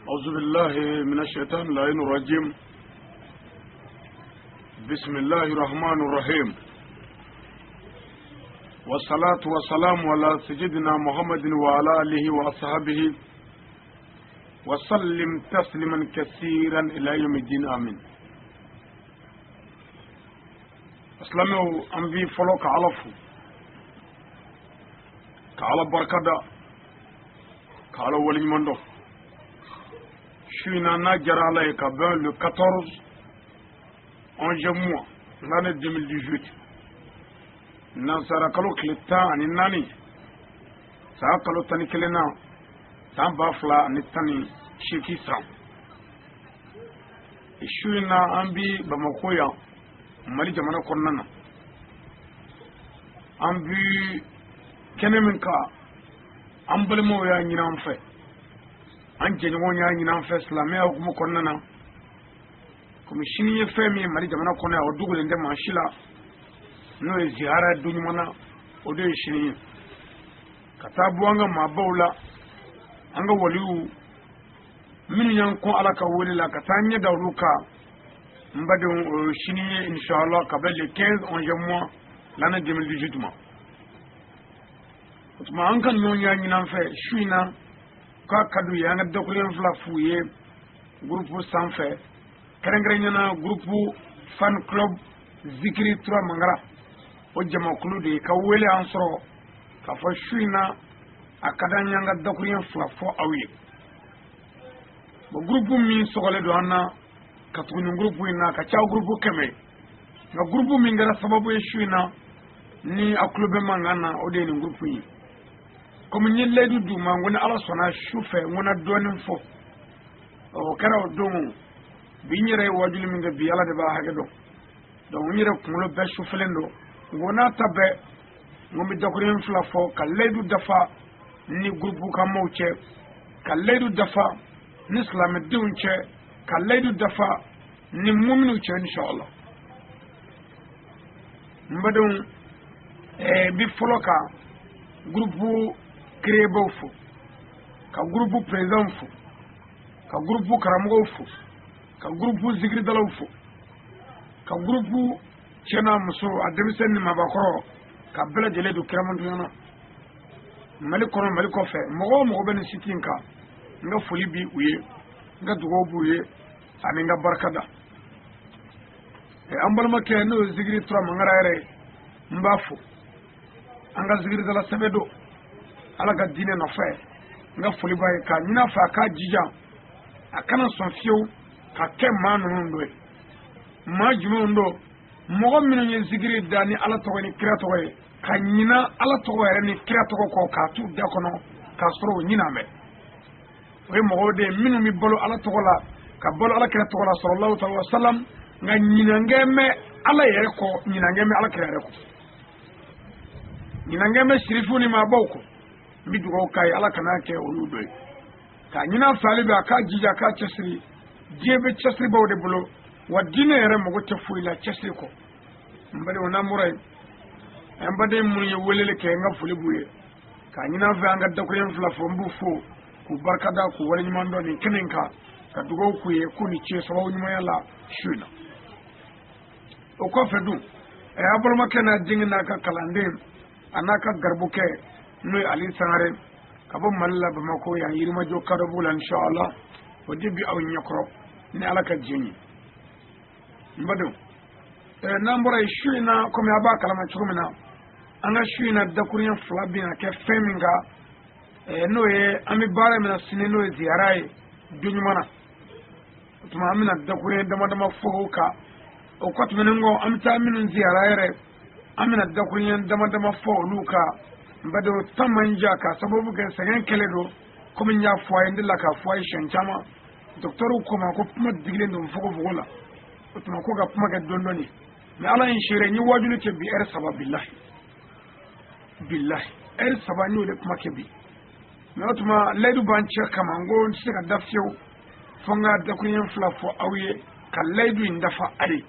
أعوذ بالله من الشيطان اللعين الرجيم. بسم الله الرحمن الرحيم، والصلاة والسلام على سيدنا محمد وعلى آله وأصحابه وسلم تسليما كثيرا إلى يوم الدين، آمين. Silamɛw, an bi fɔlɔ ka Ala fo, ka Ala barikada, ka Ala waleɲuman dɔn. Su in na, n'a diyara Ala ye, ka bɛn le 14 11 mois l'année 2018, nansara kalo tile 14, san kalo 11 na, san 2018 san. Su in na, an bi Bamako yan, Mali jamana kɔnɔna na. An bi kɛnɛ min kan, an balimaw y'a ɲini an fɛ, an jɛɲɔgɔn y'a ɲini an fɛ silamɛya hukumu kɔnɔna na. Komi sini ye fɛn min ye Mali jamana kɔnɔ yan, o dogolen tɛ maa si la, n'o ye ziyara don ɲuman na, o de ye sini ye. Ka taa bɔ an ka maabaw la, an ka waliw minnu y'an kɔn Ala ka wele la, ka taa ɲɛ da olu kan. N badenw, o ye sini ye, inshallah, ka bɛn le 15 11 mois l'année 2018 ma. O tuma, an ka ɲɔgɔn y'a ɲini an fɛ su in na k'a ka d'u ye an ka dakuruɲɛ fila f'u ye groupe sanfɛ, kɛrɛnkɛrɛnnenya na groupe fan club Zikiri Tura Mangara. O jamakulu de ye ka wele an sɔrɔ k'a fɔ su in na a ka d'an ye an ka dakuruɲɛ fila fɔ aw ye. Bon, groupe min sɔgɔlen don an na ka tugu nin groupe in na ka ca groupe 100, nka groupe min kɛra sababu ye su in na ni a tulo bɛ mankan na, o de ye nin groupe in ye. Komi n ye layidu d'u ma, n ko ni Ala sɔnna, su fɛ n ko na dɔɔnin fɔ. O kɛra o don. Bi n yɛrɛ ye wajuli min kɛ bi, Ala de b'a hakɛ dɔn. Donc n yɛrɛ kunkolo bɛɛ sufɛlen don. N ko n'a ta bɛɛ, n ko n bɛ dakuruɲɛ fila fɔ ka layidu dafa ni groupe ka maaw cɛ, ka layidu dafa ni silamɛdenw cɛ, ka layidu dafa ni muminiw cɛ, inshallah. N badenw, bi fɔlɔ ka groupe créebaw fo, ka groupe président fo, ka groupe karamɔgɔw fo, ka groupe zikiridalaw fo, ka groupe cɛ n'a muso, a denmisɛn ni maabakɔrɔ, ka bɛɛ lajɛlen don kiramantonya na, Mali kɔnɔ, Mali kɔfɛ. Mɔgɔ o mɔgɔ bɛ nin site in kan, n ka foli bi u ye, n ka dugawu b'u ye ani n ka barika da. An balimakɛ, n'o ye Zikiri Tura Mangara yɛrɛ ye, n b'a fo. An ka zikiridala sɛbɛ don Ala ka diinɛ nɔfɛ. N ka foli b'a ye, k'a ɲini a fɛ a k'a jija, a kana sɔn fiyewu ka kɛ maa ninnu dɔ ye. Maa jumɛnw don? Mɔgɔ minnu ye zikiri da ni Ala tɔgɔ ni kira tɔgɔ ye, ka ɲina Ala tɔgɔ yɛrɛ ni kira tɔgɔ kɔ k'a t'u da kɔnɔ k'a sɔrɔ o ɲina bɛ. O ye mɔgɔw de ye minnu bɛ balo Ala tɔgɔ la, ka balo Ala kira tɔgɔ la, sallallahu alaihi wa sallam, nka ɲinankɛ mɛ Ala yɛrɛ kɔ, ɲinankɛ mɛ Ala kira yɛrɛ kɔ, ɲinankɛ mɛ sirifu ni maabaw kɔ. N bɛ dugawu k'a ye, Ala kana kɛ olu dɔ ye. K'a ɲini a fɛ hali bi a k'a jija, a k'a cɛsiri. Diɲɛ bɛ cɛsiribaw de bolo wa, diinɛ yɛrɛ mago tɛ foyi la cɛsiri kɔ. N badenw, n'an bɔra yen, an baden minnu ye weleli kɛ, n ka foli b'u ye, k'a ɲini an fɛ an ka dakuruɲɛ fila fɔ. N b'u fo k'u barikada, k'u waleɲuman dɔn nin kɛnɛ in kan, ka dugawu k'u ye k'u ni ce sababu ɲumanya la su in na. O kɔfɛ dun, a balimakɛ n'a denkɛ n'a ka kalanden, a n'a ka garibukɛ, n'o ye Ali Sangare, ka bɔ Mali la, Bamakɔ yan, Yirimajɔ Kadɔbugu la, inshallah, o de bi aw ɲɛkɔrɔ ni Ala ka diɲɛ ye. N badenw, n'an bɔra yen, su in na, komi a b'a kalama cogo min na, an ka su in na dakuruɲɛ fila bɛna kɛ fɛn min kan, n'o ye an bɛ baara min na sini, n'o ye ziyara ye don ɲuman na. O tuma, an bɛna dakuruɲɛ dama dama fɔ o kan. O kɔ tɛmɛnen kɔ, an bɛ taa minnu ziyara yɛrɛ, an bɛna dakuruɲɛ dama dama fɔ olu kan. N badenw, ta man ja k'a sababu kɛ sɛgɛn kɛlen don. Komi n y'a fɔ a ye, n delila k'a fɔ a ye siɲɛ caman, dɔkitɛriw ko ma ko kuma digilen don fogofogo la. O tuma, ko ka kuma kɛ dɔɔni dɔɔni. Mɛ Ala ye n seere, n ye wajuli kɛ bi ɛri 3. Bilahi bilahi, ɛri 3 n y'o de kuma kɛ bi. Mɛ o tuma, layidu b'an cɛ kama, n ko n tɛ se ka da fiyewu fo n ka dakuruɲɛ fila fɔ aw ye ka layidu in dafa a ye.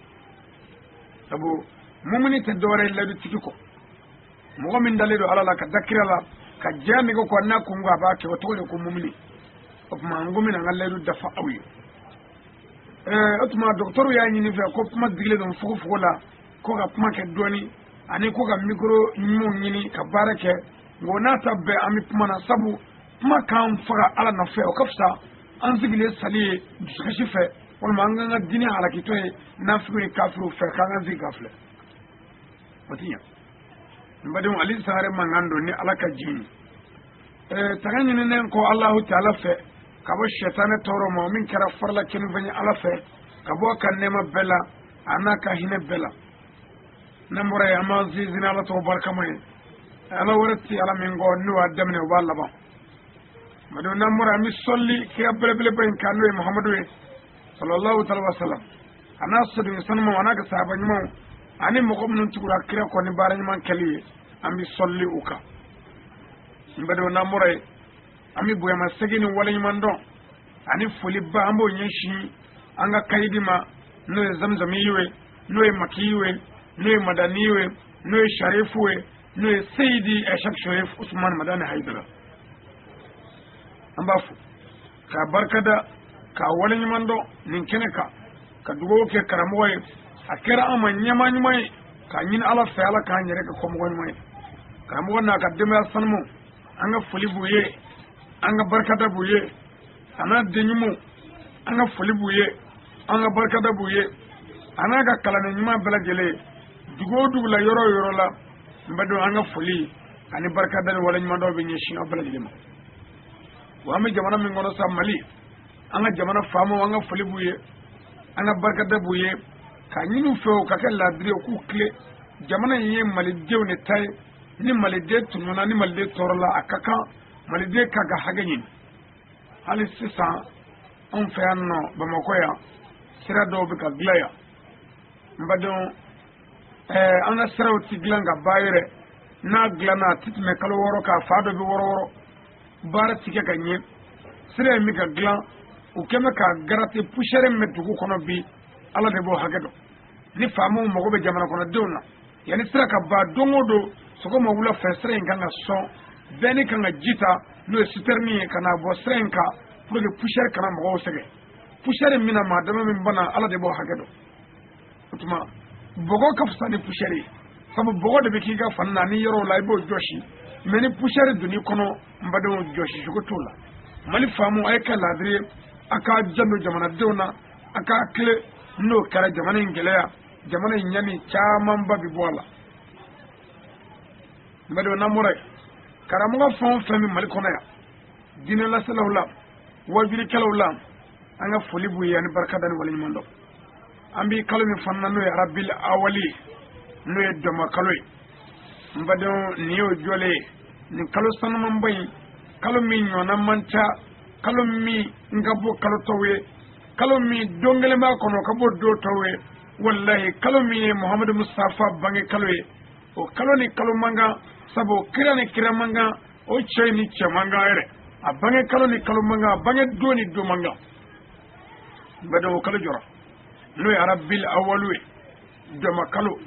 Sabu mumuni tɛ dɔwɛrɛ ye layidutigi kɔ. Mɔgɔ min dalen don Ala la, ka da kira la, ka diɲɛ nege kɔ, n'a ko n ko a b'a kɛ, o tɔgɔ de ko mumuni. O tuma n ko n bɛna n ka layidu dafa aw ye. O tuma dɔgɔtɔrɔw y'a ɲini fɛ ko kuma digilen don fogofogo la, ko ka kuma kɛ dɔɔni ani ko ka mikoro ɲumanw ɲini ka baara kɛ. Nka o n'a ta bɛɛ, an bɛ kuma na, sabu kuma k'an faga Ala nɔfɛ, o ka fisa an sigilen sali ye dusukasi fɛ, walima an k'an ka diinɛ halakitɔ ye nafigiw ni kafiriw fɛ, k'an ka sigi ka filɛ, o ti ɲɛ. N badenw, Ali Sangare mankan don ni Ala ka jɛn ye. Tanga ɲininen kɔ Alahu Taala fɛ ka bɔ sɛtanɛ tɔɔrɔ ma, min kɛra farila kɛnɛfɛn ye Ala fɛ, ka bɔ a ka nɛɛma bɛɛ la a n'a ka hinɛ bɛɛ la. N'an bɔra yen, an b'an sinsin Ala tɔgɔ barikama ye. Ala wɛrɛ ti Ala min kɔ, n'o y'a daminɛ, o b'a laban. Badenw, n'an bɔra, an bɛ sɔli kira belebeleba in kan, n'o ye Muhamadu ye sallallahu alaihi wa sallam, a n'a soden sanumaw, a n'a ka sahaba ɲumanw, ani mɔgɔ minnu tugura kira kɔ ni baara ɲuman kɛli ye, an bɛ sɔli u kan. N badenw, n'an bɔra yen, an bɛ bonyamasegin ni waleɲuman dɔn ani foliba, an b'o ɲɛsin an ka kayidi ma, n'o ye Zamzamiyu ye, n'o ye Makiyu ye, n'o ye Madaniyu ye, n'o ye Sharifu ye, n'o ye Seyidi Ashak Sharif Usman Madani Hayidara. An b'a fo k'a barikada, k'a waleɲuman dɔn nin kɛnɛ kan, ka dugawu kɛ karamɔgɔ ye. A kɛra an ma ɲɛmaa ɲuman ye, k'a ɲini Ala fɛ, Ala k'an yɛrɛ kɛ kɔmɔgɔ ɲuman ye. Karamɔgɔ n'a ka denbaya sanumaw, an ka foli b'u ye, an ka barikada b'u ye, a n'a den ɲumanw, an ka foli b'u ye, an ka barikada b'u ye, a n'a ka kalanden ɲuman bɛɛ lajɛlen, dugu o dugu la, yɔrɔ o yɔrɔ la. N badenw, an ka foli ani barikada ni waleɲuman dɔw bɛ ɲɛsin aw bɛɛ lajɛlen ma. Wa an bɛ jamana min kɔnɔ sa, Mali, an ka jamana faamaw, an ka foli b'u ye, an ka barikada b'u ye, k'a ɲini u fɛ u ka kɛ laadiri ye, u k'u tile. Jamana in ye malidenw de ta ye. Ni maliden tɔɲɔna, ni maliden tɔɔrɔla, a ka kan maliden k'a ka hakɛ ɲini. Hali sisan, anw fɛ yan nɔ Bamakɔ yan, sira dɔw bɛ ka dilan yan. N badenw, an ka siraw ti dilan ka ban yɛrɛ. N'a dilanna, a ti tɛmɛ kalo 6 kan, fa dɔ bɛ wɔrɔ wɔrɔ, baara ti kɛ ka ɲɛ. Sira in bɛ ka dilan, u kɛn bɛ ka gratter. Poussière min bɛ dugu kɔnɔ bi, Ala de b'o hakɛ dɔn. Ni faamaw mago bɛ jamana kɔnɔdenw na, yanni sira ka ban, don o don sɔgɔma wula fɛ, sira in kan ka sɔn, bɛɛ ni kan ka ji ta, n'o ye citerne ye, ka n'a bɔ sira in kan pour que poussière kana mɔgɔw sɛgɛn. Poussière min na maa dama min bana, Ala de b'o hakɛ dɔn. O tuma bɔgɔ ka fisa ni poussière ye, sabu bɔgɔ de bɛ k'i ka fani na ni yɔrɔw la, i b'o jɔsi. Mais ni poussière donn'i kɔnɔ, n badenw, jɔsi cogo t'o la. Mali faamu, a ye kɛ laadiri ye, a k'a janto jamanadenw na, a k'a tile. N'o kɛra, jamana in gɛlɛya, jamana in ɲani camanba bi bɔ a la. N badenw, n'an bɔra yen, karamɔgɔ fɛn o fɛn bɛ Mali kɔnɔ yan, diinɛlaselaw la, wajulikɛlaw la, an ka foli b'u ye ani barikada ni waleɲuman dɔn. An bɛ kalo min fana na, n'o ye Arabil Awali ye, n'o ye dɔnba kalo ye, n badenw, nin y'o jɔlen ye. Nin kalo sanumanba in, kalo min ɲɔgɔnna man ca, kalo min n ka bɔ kalo tɔw ye, kalo min don kelen b'a kɔnɔ ka bɔ don tɔw ye, walahi, kalo min ye Muhamadu Mustafa bange kalo ye, o kalo ni kalo man kan, sabu o kira ni kira man kan, o cɛ ni cɛ man kan yɛrɛ. A bange kalo ni kalo man kan, a bange don ni don man kan. N badenw, o kalo jɔra, n'o ye Arabil Awalu ye, dɔma kalo.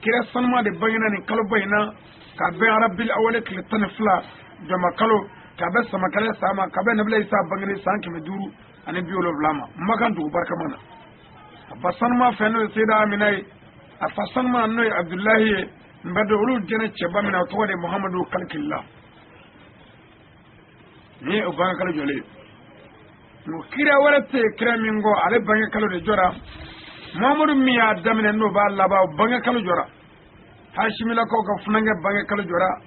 Kira sanuma de bangena nin kaloba in na, ka bɛn Arabil Awali tile 12, dɔma kalo, ka bɛn samakɛlɛ san ma, ka bɛn Nabila Isa bangeni san 570 ma, Makan dugu barikama na. A ba sanuma fɛ, n'o ye Seyida Amina ye, a fa sanuma, n'o ye Abudulayi ye. N badenw, olu jɛnɛ cɛba min na, o tɔgɔ de ye Muhamadu Kalikilila. Nin ye o bange kalo jɔlen ye. Nka kira wɛrɛ tɛ yen kira min kɔ, ale bange kalo de jɔra. Muhamadu min y'a daminɛ, n'o b'a laban, o bange kalo jɔra. Hasimilakaw ka funankɛ bange kalo jɔra,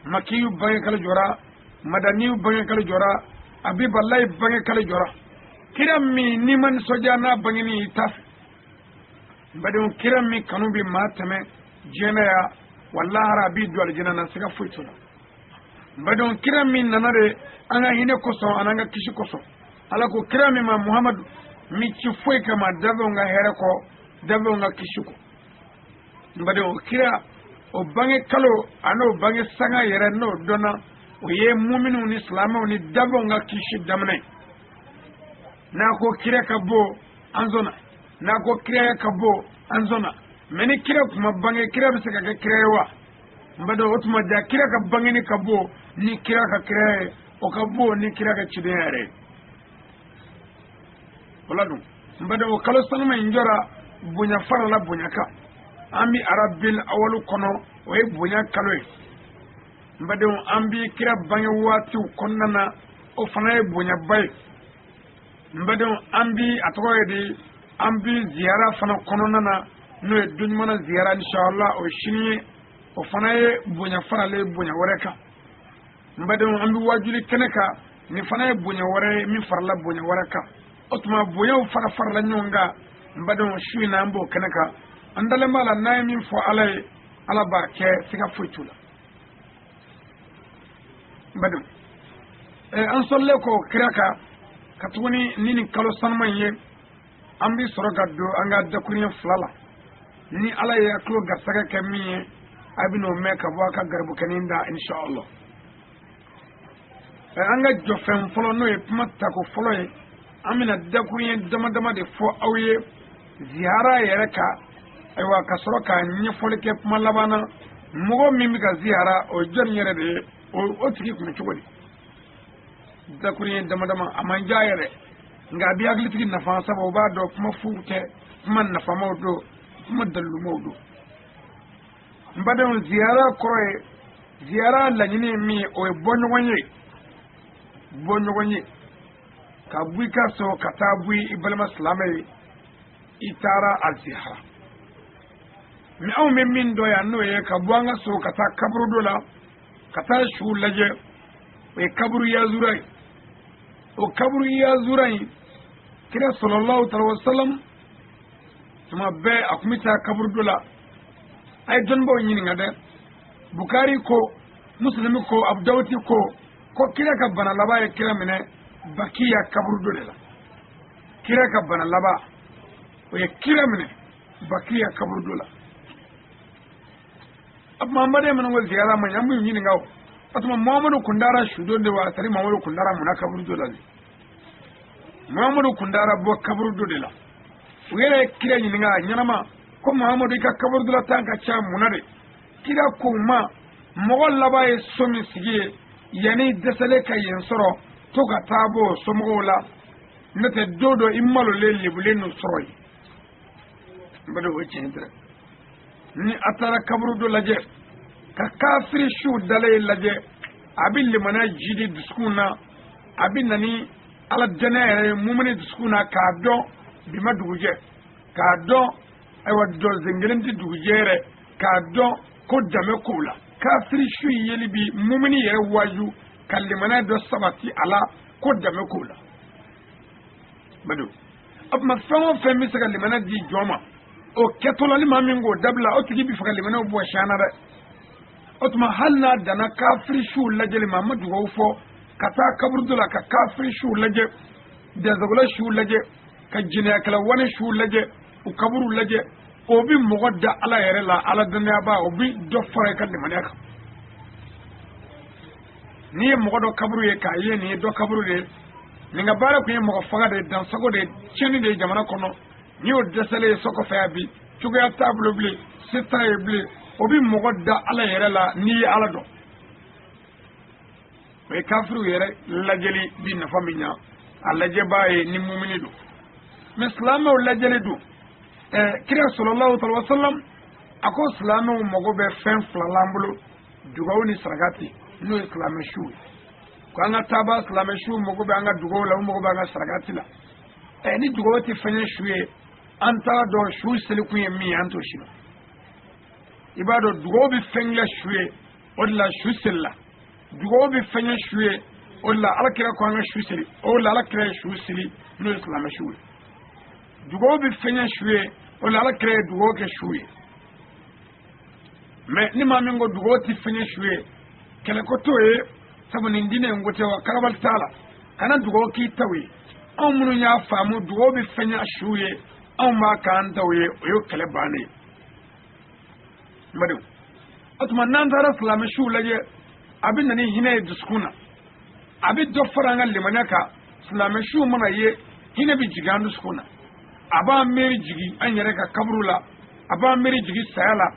Makiyu bange kalo jɔra, Madaniyu bange kalo jɔra, Abibalayi bange kalo jɔra. Kira min n'i ma nisɔndiya n'a bangeni, i t'a fɛ. N badenw, kira min kanu bɛ maa tɛmɛ diɲɛ na yan, walahara a b'i don alijinɛ na, siga foyi t'o la. N badenw, kira min nana de an ka hinɛ kosɔn ani an ka kisi kosɔn, Ala ko kira min ma, Muhamadu, min ci foyi kama danfɛnw ka hɛrɛ kɔ, danfɛnw ka kisi kɔ. N badenw, o kira o bange kalo an'o bange sanga yɛrɛ, n'o dɔnna, o ye muminiw ni silamɛw ni danfɛnw ka kisi daminɛ. N'a ko kira ka bɔ, an sɔnna. N'a ko kiraya ka bɔ, an sɔnna. Mais ni kira kuma bange, kira bɛ se ka kɛ kira ye wa? N badenw, o tuma ja kira ka bangeni ka bɔ ni kira ka kiraya ye, o ka bɔ ni kira ka cidenya yɛrɛ ye. O la dun, n badenw, o kalo sanuma in jɔra bonya farala bonya kan. An bi Arabil Awalu kɔnɔ, o ye bonya kalo ye. N badenw, an bi kira bange waatiw kɔnɔna na, o fana ye bonyaba ye. N badenw, an bi a tɔgɔ ye di, an bi ziyara fana kɔnɔna na, n'o ye don ɲuman ziyara, inshallah, o ye sini ye. O fana ye bonya faralen bonya wɛrɛ kan. N badenw, an bɛ wajuli kɛnɛ kan, nin fana ye bonya wɛrɛ ye min farala bonya wɛrɛ kan. O tuma bonyaw fara farala ɲɔgɔn kan. N badenw, su in na an b'o kɛnɛ kan. An dalen b'a la, n'an ye min fɔ Ala ye, Ala b'a kɛ, siga foyi t'o la. N badenw, an sɔrɔlen kɔ kira kan ka tuguni ni nin kalo sanuma in ye, an bɛ sɔrɔ ka don an ka dakuruɲɛ 2 la. Ni Ala ye a tulo garisɛgɛ kɛ min ye, a bɛ n'o mɛn ka bɔ a ka garibukɛnin da, inshallah. An ka jɔfɛn fɔlɔ, n'o ye kuma tako fɔlɔ ye, an bɛna dakuruɲɛ dama dama de fɔ aw ye ziyara yɛrɛ kan. Ayiwa, ka sɔrɔ ka ɲɛfɔli kɛ kuma laban na, mɔgɔ min bɛ ka ziyara, o ye jɔnni yɛrɛ de ye, o tigi tun bɛ cogo di? Dakuruɲɛ dama dama, a man diya yɛrɛ, nka a bɛ hakilitigi nafa, sabu o b'a dɔn kuma fu tɛ, kuma nafamaw don, kuma dalilumaw don. N badenw, ziyara kɔrɔ ye, ziyara laɲini ye min ye, o ye bɔ ɲɔgɔn ye, bɔ ɲɔgɔn ye, ka bɔ i ka so ka taa bɔ i balima silamɛ ye, i taara a ziyara. Mɛ anw bɛ min dɔn yan, n'o ye ka bɔ an ka so ka taa kaburudo la ka taa suw lajɛ, o ye kaburu yazura ye. O kaburu yazura in, kira sallallahu alaihi wa sallam tuma bɛɛ a tun bɛ taa kaburudo la. A ye dɔnnibaw ɲininka dɛ. Bukari ko, Muslimi ko, Abu Dawudi ko ko kira ka bana laban ye kira minɛ Bakiya kaburudo de la. Kira ka bana laban, o ye kira minɛ Bakiya kaburudo la. A tuma, an baden minnu ko ziyara ma ɲi, an b'u ɲininka. O a tuma, Muhamadu kun taara sudon de wa? Sari Muhamadu kun taara munna kaburudo la de? Muhamadu kun taara bɔ kaburudo de la. U yɛrɛ ye kira ɲininka a ɲɛnama ko Muhamadu, i ka kaburudo la tan ka ca munna de? Kira ko u ma, mɔgɔ laban ye so min sigi ye, yanni dɛsɛlen ka yen sɔrɔ, to ka taa bɔ o somɔgɔw la, n'o tɛ don dɔ i malolen lebulen n'o sɔrɔ yen. N badenw, o ye tiɲɛ tɛ. Ni a taara kaburudo lajɛ ka kafiri siw dalen lajɛ, a bɛ limaniya jidi dusukun na, a bɛ na ni Ala dɛnɛ yɛrɛ ye mumuni dusukun na, k'a dɔn bi ma dugujɛ, k'a dɔn ayiwa dɔnsen kelen tɛ dugujɛ yɛrɛ, k'a dɔn ko danbe kow la. Kafiri su yeli bi mumuni yɛrɛ waaju ka limaniya dɔ sabati a la ko danbe kow la. Badenw, o tuma fɛn o fɛn bɛ se ka limaniya di jɔn ma, o kɛtɔla ni maa min k'o dabila, o tigi bɛ fɛ ka limaniyaw bɔ siyan na dɛ. O tuma hali n'a danna kafiri siw lajɛli ma, a ma dugawu fɔ, ka taa kaburudo la ka kafiri siw lajɛ, dansagola siw lajɛ, ka jɛnɛyakɛla wane siw lajɛ, u kaburu lajɛ, o bɛ mɔgɔ da Ala yɛrɛ la, Ala dannayaba, o bɛ dɔ fara i ka limaniya kan. N'i ye mɔgɔ dɔ kaburu ye k'a ye nin ye dɔ kaburu de ye, nin ka baara tun ye mɔgɔ faga de ye, dansago de ye, tiɲɛni de ye jamana kɔnɔ, n'i y'o dɛsɛlen ye so kɔfɛ yan bi, cogoya t'a bolo bilen, se t'a ye bilen, o bɛ mɔgɔ da Ala yɛrɛ la n'i ye Ala dɔn. O ye kafiriw yɛrɛ lajɛli bi nafa min ɲa a lajɛbaa ye ni mumini don. Mɛ silamɛw lajɛli dun, kira sallallahu alaihi wa sallam a ko silamɛw mago bɛ fɛn 2 la an bolo, dugawu ni sarakati, n'o ye silamɛ siw ye. Ko an ka taaba silamɛ siw mago bɛ an ka dugawu la, u mago bɛ an ka sarakati la. Ni dugawu tɛ fɛn ye su ye, an t'a dɔn su selikun ye min ye, an t'o si dɔn. I b'a dɔn dugawu bɛ fɛn kɛ su ye, o de la su selila. Dugawu bɛ fɛn ye su ye, o de la Ala kira ko an ka su seli, o de la Ala kira ye su seli, n'o ye silamɛ su ye. Dugawu bɛ fɛn ye su ye, o de la Ala kira ye dugawu kɛ su ye. Mɛ ni maa min ko dugawu tɛ fɛn ye su ye, kɛlɛko t'o ye, sabu nin diinɛ in ko tɛ wa, karabali t'a la. Kana dugawu k'i taw ye. Anw minnu y'a faamu dugawu bɛ fɛn ye su ye, anw b'a k'an taw ye, o ye kɛlɛ bannen ye. N badenw, o tuma n'an taara silamɛ siw lajɛ, a bɛ na ni hinɛ ye dusukun na, a bɛ dɔ fara an ka limaniya kan. Silamɛ siw mana ye, hinɛ bɛ jigin an dusukun na, a b'an miiri jigin an yɛrɛ ka kaburu la, a b'an miiri jigin saya la,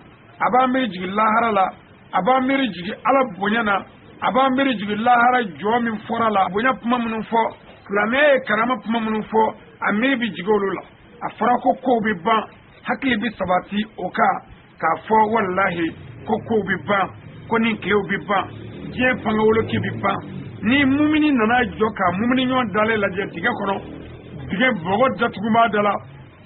a b'an miiri jigin lahara la, a b'an miiri jigin Ala bonya na, a b'an miiri jigin lahara jɔ min fɔra la, bonya kuma minnu fɔ. Silamɛya ye karama kuma minnu fɔ, a miiri bɛ jigin olu la. A fɔra ko kow bɛ ban, hakili bɛ sabati o kan k'a fɔ walahi ko kow bɛ ban, ko nin tilew bɛ ban, diɲɛ fangawoloki bɛ ban. Ni mumini nana jɔ ka mumini ɲɔgɔn dalen lajɛ dingɛ kɔnɔ, dingɛ bɔgɔ datugu b'a da la,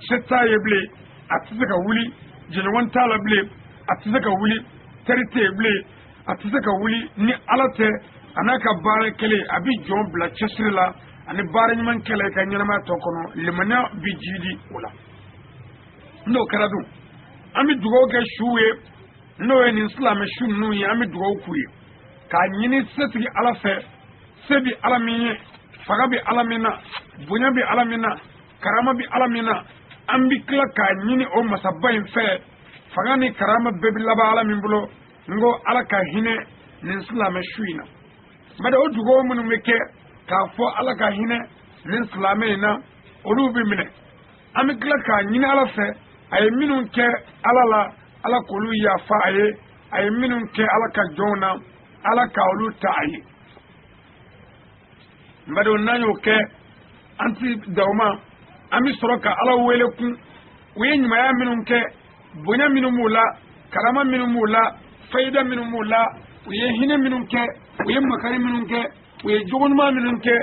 se t'a ye bilen, a tɛ se ka wuli, jɛɲɔgɔn t'a la bilen, a tɛ se ka wuli, teri tɛ yen bilen, a tɛ se ka wuli ni Ala tɛ. A n'a ka baara kɛlen, a bɛ jɔn bila cɛsiri la ani baara ɲuman kɛlɛ ka ɲɛnamaya tɔ kɔnɔ, limaniya bɛ jiidi o la. N'o kɛra dun, an bɛ dugawu kɛ suw ye, n'o ye nin silamɛ su ninnu ye. An bɛ dugawu k'u ye k'a ɲini setigi Ala fɛ, se bɛ Ala min ye, fanga bɛ Ala min na, bonya bɛ Ala min na, karama bɛ Ala min na. An bɛ tila k'a ɲini o masaba in fɛ, fanga ni karama bɛɛ bɛ laban Ala min bolo. N ko Ala ka hinɛ nin silamɛ su in na. Bari o dugawu minnu bɛ kɛ k'a fɔ Ala ka hinɛ nin silamɛ in na, olu bɛ minɛ. An bɛ tila k'a ɲini Ala fɛ, a ye minnu kɛ Ala la, Ala k'olu yafa a ye, a ye minnu kɛ Ala ka jɔnw na, Ala ka olu ta a ye. N badenw, n'an y'o kɛ, an ti dan o ma, an bɛ sɔrɔ ka Ala wele kun. U ye ɲumanya minnu kɛ, bonya minnu b'u la, karama minnu b'u la, fayida minnu b'u la, u ye hinɛ minnu kɛ, u ye makari minnu kɛ, u ye jogo ɲuman minnu kɛ,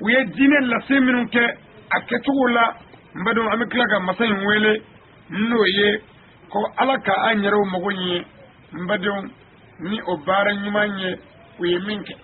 u ye diinɛ lase minnu kɛ a kɛcogo la. N badenw, an bɛ tila ka masa in wele, n'o ye ko Ala ka an yɛrɛw mago ɲɛ. N badenw, ni o baara ɲuman ye u ye min kɛ.